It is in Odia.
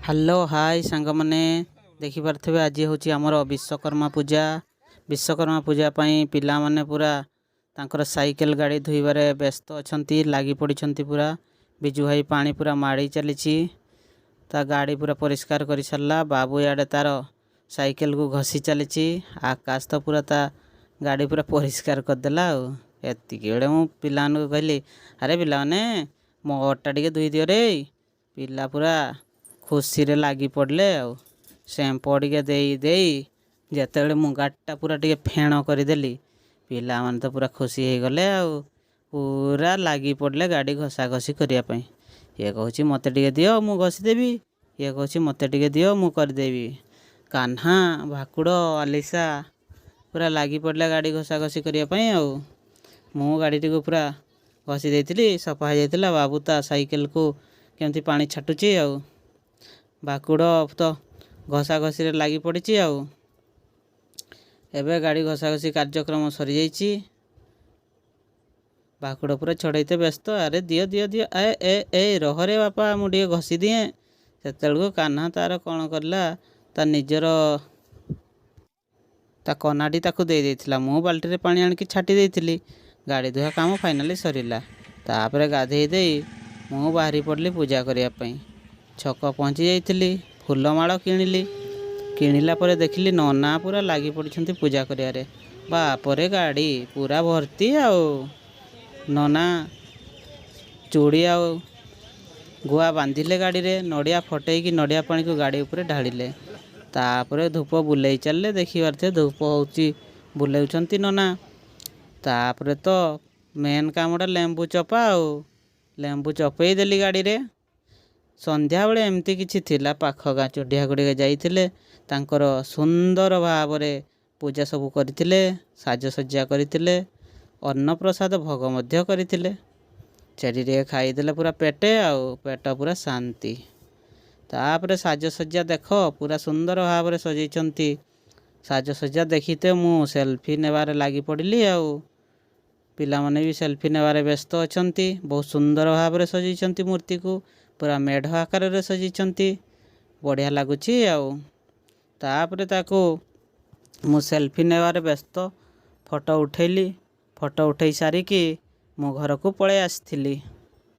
ହ୍ୟାଲୋ ହାଇ ସାଙ୍ଗମାନେ, ଦେଖିପାରୁଥିବେ ଆଜି ହେଉଛି ଆମର ବିଶ୍ୱକର୍ମା ପୂଜା। ବିଶ୍ୱକର୍ମା ପୂଜା ପାଇଁ ପିଲାମାନେ ପୁରା ତାଙ୍କର ସାଇକେଲ, ଗାଡ଼ି ଧୋଇବାରେ ବ୍ୟସ୍ତ ଅଛନ୍ତି, ଲାଗି ପଡ଼ିଛନ୍ତି ପୁରା। ବିଜୁ ଭାଇ ପାଣି ପୁରା ମାଡ଼ି ଚାଲିଛି, ତା ଗାଡ଼ି ପୁରା ପରିଷ୍କାର କରିସାରିଲା। ବାବୁ ଇଆଡ଼େ ତାର ସାଇକେଲକୁ ଘଷି ଚାଲିଛି। ଆକାଶ ତ ପୁରା ତା ଗାଡ଼ି ପୁରା ପରିଷ୍କାର କରିଦେଲା। ଆଉ ଏତିକି ବେଳେ ମୁଁ ପିଲାମାନଙ୍କୁ କହିଲି, "ଆରେ ପିଲାମାନେ, ମୋରଟା ଟିକେ ଧୋଇ ଦିଅ ରେ।" ପିଲା ପୁରା ଖୁସିରେ ଲାଗି ପଡ଼ିଲେ। ଆଉ ସେମ୍ପୋ ଟିକେ ଦେଇ ଦେଇ ଯେତେବେଳେ ମୁଁ ଗାଡ଼ିଟା ପୁରା ଟିକେ ଫେଣ କରିଦେଲି, ପିଲାମାନେ ତ ପୁରା ଖୁସି ହେଇଗଲେ ଆଉ ପୁରା ଲାଗି ପଡ଼ିଲେ ଗାଡ଼ି ଘଷା ଘଷି କରିବା ପାଇଁ। ଇଏ କହୁଛି, "ମୋତେ ଟିକେ ଦିଅ, ମୁଁ ଘଷିଦେବି।" ଇଏ କହୁଛି, "ମୋତେ ଟିକେ ଦିଅ, ମୁଁ କରିଦେବି।" କାହ୍ନା, ଭାକୁଡ଼, ଆଲିସା ପୁରା ଲାଗି ପଡ଼ିଲା ଗାଡ଼ି ଘଷା ଘଷି କରିବା ପାଇଁ। ଆଉ ମୁଁ ଗାଡ଼ିଟିକୁ ପୁରା ଘଷି ଦେଇଥିଲି, ସଫା ହେଇଯାଇଥିଲା। ବାବୁ ତା ସାଇକେଲକୁ କେମିତି ପାଣି ଛାଟୁଛି ଆଉ ଭାକୁଡ଼ ତ ଘଷା ଘଷିରେ ଲାଗି ପଡ଼ିଛି। ଆଉ ଏବେ ଗାଡ଼ି ଘଷା ଘଷି କାର୍ଯ୍ୟକ୍ରମ ସରିଯାଇଛି। ଭାକୁଡ଼ ପୁରା ଛଡ଼େଇତେ ବ୍ୟସ୍ତ। "ଆରେ ଦିଅ, ଦିଅ, ଦିଅ, ଏ ଏ ଏ, ରହରେ ବାପା, ମୁଁ ଟିକେ ଘଷି ଦିଏଁ।" ସେତେବେଳକୁ କାହ୍ନା ତାର କ'ଣ କରିଲା, ତା ନିଜର ତା କନାଟି ତାକୁ ଦେଇ ଦେଇଥିଲା। ମୁଁ ବାଲ୍ଟିରେ ପାଣି ଆଣିକି ଛାଟି ଦେଇଥିଲି। ଗାଡ଼ି ଧୁଆ କାମ ଫାଇନାଲି ସରିଲା। ତାପରେ ଗାଧେଇ ଦେଇ ମୁଁ ବାହାରି ପଡ଼ିଲି ପୂଜା କରିବା ପାଇଁ। ଛକ ପହଞ୍ଚି ଯାଇଥିଲି, ଫୁଲମାଳ କିଣିଲି। କିଣିଲା ପରେ ଦେଖିଲି ନନା ପୁରା ଲାଗି ପଡ଼ିଛନ୍ତି ପୂଜା କରିବାରେ। ବାପରେ, ଗାଡ଼ି ପୁରା ଭର୍ତ୍ତି। ଆଉ ନନା ଚୁଡ଼ି ଆଉ ଗୁଆ ବାନ୍ଧିଲେ ଗାଡ଼ିରେ, ନଡ଼ିଆ ଫଟେଇକି ନଡ଼ିଆ ପାଣିକୁ ଗାଡ଼ି ଉପରେ ଢାଳିଲେ। ତାପରେ ଧୂପ ବୁଲେଇ ଚାଲିଲେ। ଦେଖିପାରୁଥିବେ, ଧୂପ ହେଉଛି ବୁଲେଉଛନ୍ତି ନନା। ତାପରେ ତ ମେନ୍ କାମଟା ଲେମ୍ବୁ ଚପା, ଆଉ ଲେମ୍ବୁ ଚପେଇ ଦେଲି ଗାଡ଼ିରେ। ସନ୍ଧ୍ୟାବେଳେ ଏମିତି କିଛି ଥିଲା, ପାଖ ଗାଁ ଚୁଡ଼ିଆ ଗୁଡ଼ିକ ଯାଇଥିଲେ, ତାଙ୍କର ସୁନ୍ଦର ଭାବରେ ପୂଜା ସବୁ କରିଥିଲେ, ସାଜସଜ୍ଜା କରିଥିଲେ, ଅନ୍ନପ୍ରସାଦ ଭୋଗ ମଧ୍ୟ କରିଥିଲେ। ସେଠି ଟିକେ ଖାଇଦେଲେ ପୁରା ପେଟେ ଆଉ ପେଟ ପୁରା ଶାନ୍ତି। ତାପରେ ସାଜସଜ୍ଜା ଦେଖ, ପୁରା ସୁନ୍ଦର ଭାବରେ ସଜେଇଛନ୍ତି। ସାଜସଜ୍ଜା ଦେଖିତେ ମୁଁ ସେଲଫି ନେବାରେ ଲାଗି ପଡ଼ିଲି ଆଉ ପିଲାମାନେ ବି ସେଲଫି ନେବାରେ ବ୍ୟସ୍ତ ଅଛନ୍ତି। ବହୁତ ସୁନ୍ଦର ଭାବରେ ସଜେଇଛନ୍ତି ମୂର୍ତ୍ତିକୁ, ପୁରା ମେଢ଼ ଆକାରରେ ସଜେଇଛନ୍ତି, ବଢ଼ିଆ ଲାଗୁଛି। ଆଉ ତାପରେ ତାକୁ ମୁଁ ସେଲଫି ନେବାରେ ବ୍ୟସ୍ତ, ଫଟୋ ଉଠେଇଲି। ଫଟୋ ଉଠେଇ ସାରିକି ମୁଁ ଘରକୁ ପଳେଇ ଆସିଥିଲି।